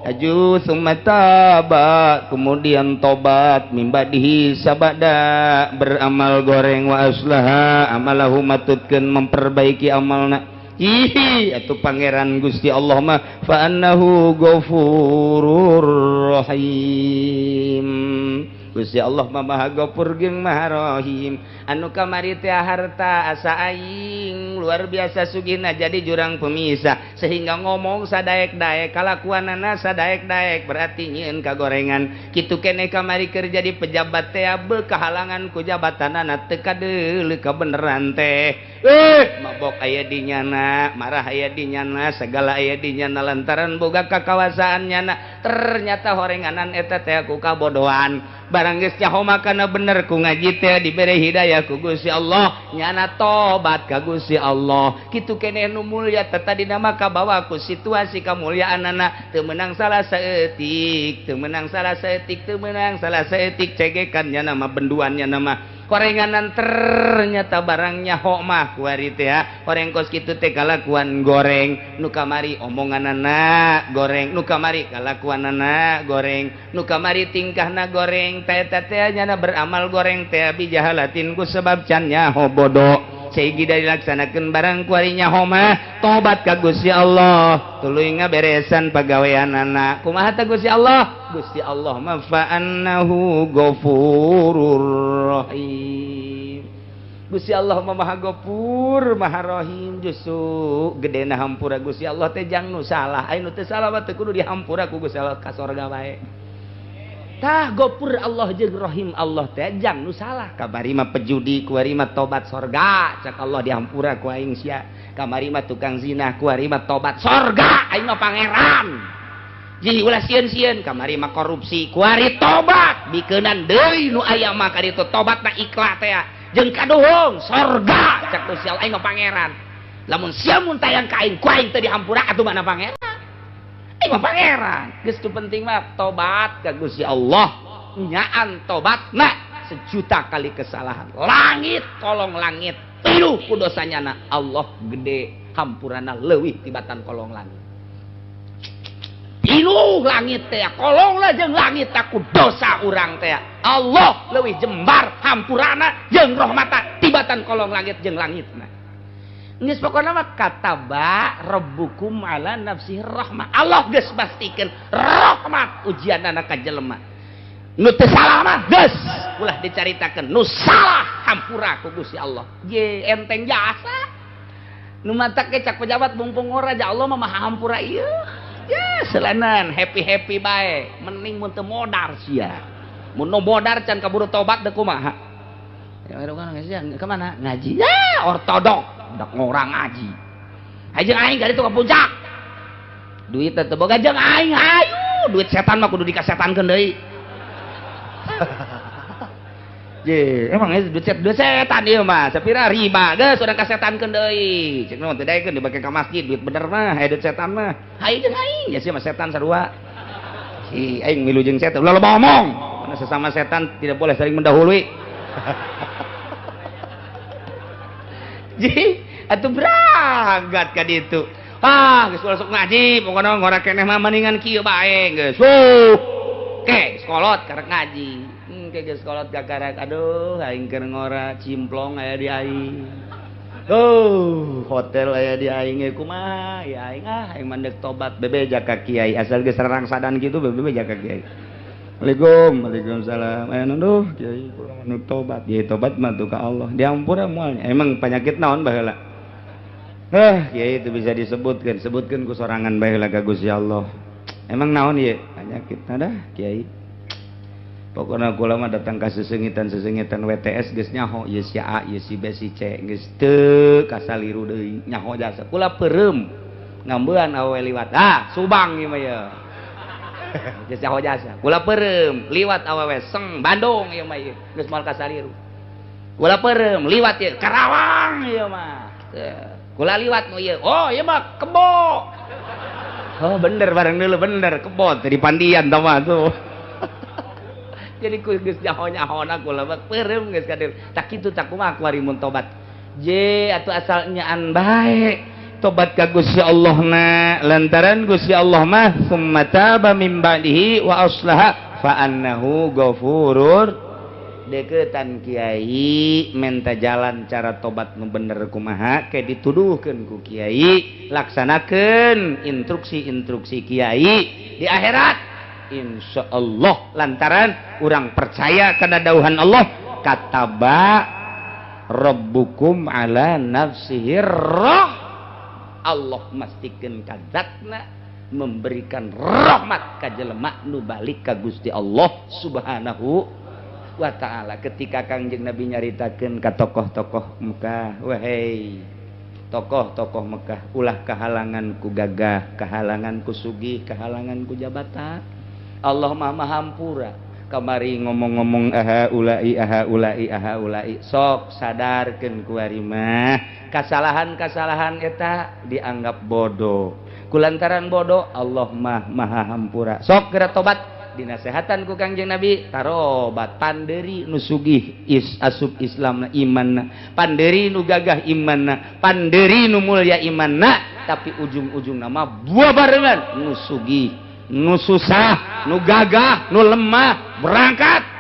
Aju summa taba, kemudian tobat mimbadihi sabada beramal goreng wa aslaha amalahu matutkeun memperbaiki amalna. Ih atuh pangeran Gusti Allah mah fa annahu ghafurur rahim. Gusti Allah mah Maha Ghafur jeung Maha Rahim. Anu kamari teh harta asa aing luar biasa sugihna jadi jurang pemisah sehingga ngomong sadaek-daek kalakuanana sadaek-daek berarti nyieun kagorengan. Kitu keneh kamari keur jadi pejabat teh beuh kahalangan ku jabatanana teu kadeuleu kabeneran teh. Mabok aya di nyana, marah aya di nyana, segala aya di nyana lantaran boga kakawasaan nyana. Ternyata horenganan eta teh ku kabodohan. Barang geus nyaho makana bener ku ngaji teh dibere hidayah ku Gusti Allah, nyana tobat ka Gusti Allah. Kitu keneh nu mulya teh tadina mah kabawa ku situasi kamulyaanana, teu meunang salah saeutik, teu meunang salah saeutik, teu meunang salah saeutik cegekan nyana mah benduan nyana mah. Korenganan ternyata barang nyaho mah kuari teh horeng kos kitu teh kalakuan goreng nu kamari omonganana goreng nu kamari kalakuanana goreng nu kamari tingkahna goreng teh teh nyana beramal goreng teh bijahalatin ku sebab can nyaho bodoh sehingga dilaksanakeun barang kuari nyaho mah tobat ka Gusti Allah tuluy ngaberesan pagaweanana kumaha teh Gusti Allah. Gusti Allah mah fa annahu ghafurur rahim. Gusti Allah mah Maha Ghafur Maha Rahim. Justru gedena hampura Gusti Allah teh jang nu salah aya nu teu salah mah teu kudu dihampura ku Gusti Allah ka sorga bae. Tah Ghafur Allah jeung Rahim Allah teh jang nu salah. Kamari mah pejudi kuari mah tobat sorga cak Allah dihampura ku aing sia. Kamari mah tukang zina kuari mah tobat sorga aing mah pangeran. Ji ulah sieun-sieun kamari mah korupsi kuari tobat bikeunan deui nu aya mah ka ditu tobatna ikhlas teh jeung kaduhung sorga cak Gusti Allah aing mah pangeran. Lamun sia mun tayang ka aing ku aing teu dihampura atuh mana pangeran. Aing mah pangeran. Geus tu penting mah tobat ka Gusti Allah. Nyaan tobatna sejuta kali kesalahan. Langit kolong langit pinuh ku dosanyana Allah gede hampurana leuwih tibatan kolong langit. Pinuh langit teh kolong lah jeung langit ku dosa urang teh. Allah leuwih jembar hampurana jeung rahmata tibatan kolong langit jeung langitna. Geus pokona mah kataba rabbukum ala nafsihi rahmah. Allah geus pastikeun rahmat ujianana ka jelema. Nu teu salah mah geus ulah dicaritakeun, nu salah hampura ku Gusti Allah. Ye enteng jasa. Nu matak ge cak pejabat mumpung ora ja Allah mah maha hampura ieu. Ya selanan happy-happy bae, mending mun teu modar sia. Mun nu modar can kaburu tobat deuk kumaha. Ya ka mana ngaji? Ya ortodok. Dak ngorang ngaji. Hayu aing ka ditu ka puncak. Duit teh boga jeung aing hayu, duit setan mah kudu dikasetankeun deui. Ye, emang duit setan ieu mah, sapira riba geus urang kasetankeun deui. Cek naon teu daekeun dibake ka masjid duit bener mah, aya duit setan mah. Hayu jeung aing, ya sia mah setan sarua. Si aing milu jeung setan, ulah loba omong. Karena sesama setan tidak boleh saling mendahului. Ji, atuh berangkat ka ditu. Ah, geus masuk ngaji, pokona ngora keneh mah mendingan kieu bae geus. Ke, sekolot karek ngaji. Ke geus sekolot kakarek aduh aing keur ngora cimplong aya di aing. Hotel aya di aing ge kumaha? Ya aing ah aing mandek tobat bebeja ka kiai asal geus rarangsadan kitu bebeja ka kiai. Waalaikum, waalaikumsalam. Aya nunduh kiai kula nu tobat. Kiai tobat mah tuh ka Allah. Diampura moal. Emang penyakit naon baheula? Kiai itu bisa disebutkeun, sebutkeun ku sorangan baheula ka Gusti Allah. Emang naon ieu? Penyakit ada kiai. Pokona kula mah datang ka sesengitan-sesengitan WTS geus nyaho ieu si A, ieu si B, si C geus teu kasaliru deui nyaho jasa. Kula peureum ngambean awewe liwat. Ah, Subang ieu mah ieu. Geus nyaho jasa. Kula peureum liwat awewe seng Bandung ieu mah ieu geus moal kasaliru. Kula peureum liwat ieu Karawang ieu mah. Kula liwat nu ieu. Oh, ieu mah kebo. Oh, bener bareng dulu bener kebo teh di Pandian tah mah tuh. Jadi ku geus nyaho-nyahona kula mah peureum geus kadir. Tak kitu tak kumaha kuari mun tobat. Je atuh asal nyaan bae. Tobat ka Gusti Allah na lantaran Gusti Allah mah summa taba min ba'dihi wa aslaha fa annahu ghafurur. Deketan kiai menta jalan cara tobat nu bener kumaha ke dituduhkeun ku kiai, laksanakeun instruksi-instruksi kiai di akhirat insyaallah lantaran urang percaya kana dauhan Allah kataba rabbukum ala nafsihi roh. Allah mastikeun ka zatna memberikan rahmat ka jelema nu balik ka Gusti Allah Subhanahu wa ta'ala. Ketika Kangjeng Nabi nyaritakeun ka tokoh-tokoh Mekah, wahai tokoh-tokoh Mekah, ulah kahalangan ku gagah, kahalangan ku sugih, kahalangan ku jabatan. Allah mah maha hampura. Kamari ngomong-ngomong aha ulai aha ulai aha ulai, sok sadarkeun ku ari mah kasalahan-kasalahan eta dianggap bodoh. Kulantaran bodoh Allah mah maha hampura. Sok geura tobat. Dinasehatan ku Kangjeng Nabi tarobat panderi nu sugih is asup Islamna imanna, panderi nu gagah imanna, panderi nu mulya imanna, tapi ujung-ujungna mah buah barengan nu sugih, nu susah, nu gagah, nu lemah berangkat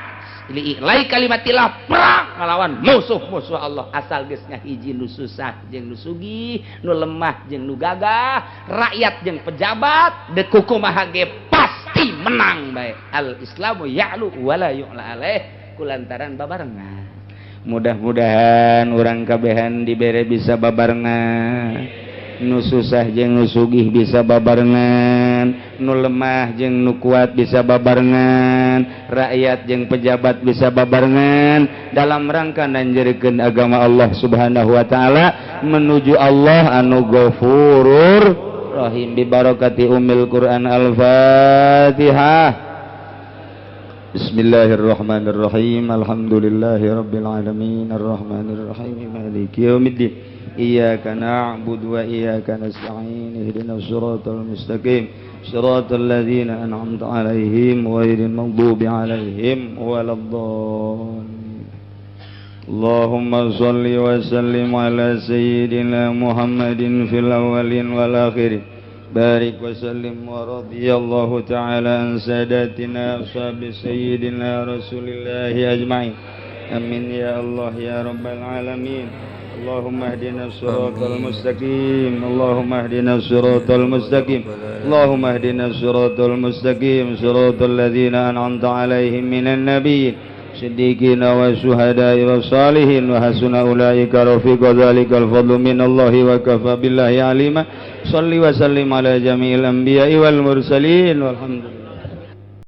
li'ilai kalimatillah perang ngalawan musuh-musuh Allah. Asal geus ngahiji nu susah jeung nu sugih, nu lemah jeung nu gagah, rakyat jeung pejabat deuk kumaha ge pasti menang bae. Al Islamu ya'lu wala yu'la alaih kulantaran babarengan. Mudah-mudahan urang kabehan dibere bisa babarengan. Nu susah jeung nu sugih bisa babarengan, nu lemah jeung nu kuat bisa babarengan, rakyat jeung pejabat bisa babarengan dalam rangka nanjerkeun agama Allah Subhanahu wa taala menuju Allah anu Ghafurur Rahim. Bi barakati Ummil Quran. Al-Fatihah. Bismillahirrahmanirrahim. Alhamdulillahirabbil alamin arrahmanirrahim maliki yaumiddin. Iyyaka na'budu wa iyyaka nasta'in ihdinas siratal mustaqim siratal ladzina an'amta 'alaihim ghairil maghdubi 'alaihim waladdallin. Allahumma shalli wa sallim ala sayyidina Muhammadin fil awwalin wal akhirin. Barik wa sallim wa radhiyallahu ta'ala an sadatina ashabi sayyidina Rasulillahi ajma'in. Amin ya Allah ya rabbal alamin. اللهم اهدنا الصراط المستقيم اللهم اهدنا الصراط المستقيم اللهم اهدنا الصراط المستقيم صراط الذين أنعمت عليهم من النبيين صديقين والشهداء والصالحين وحسن أولئك رفيقا ذلك الفضل من الله وكفى بالله عليما. صل وسلم على جميع الأنبياء والمرسلين والحمد لله.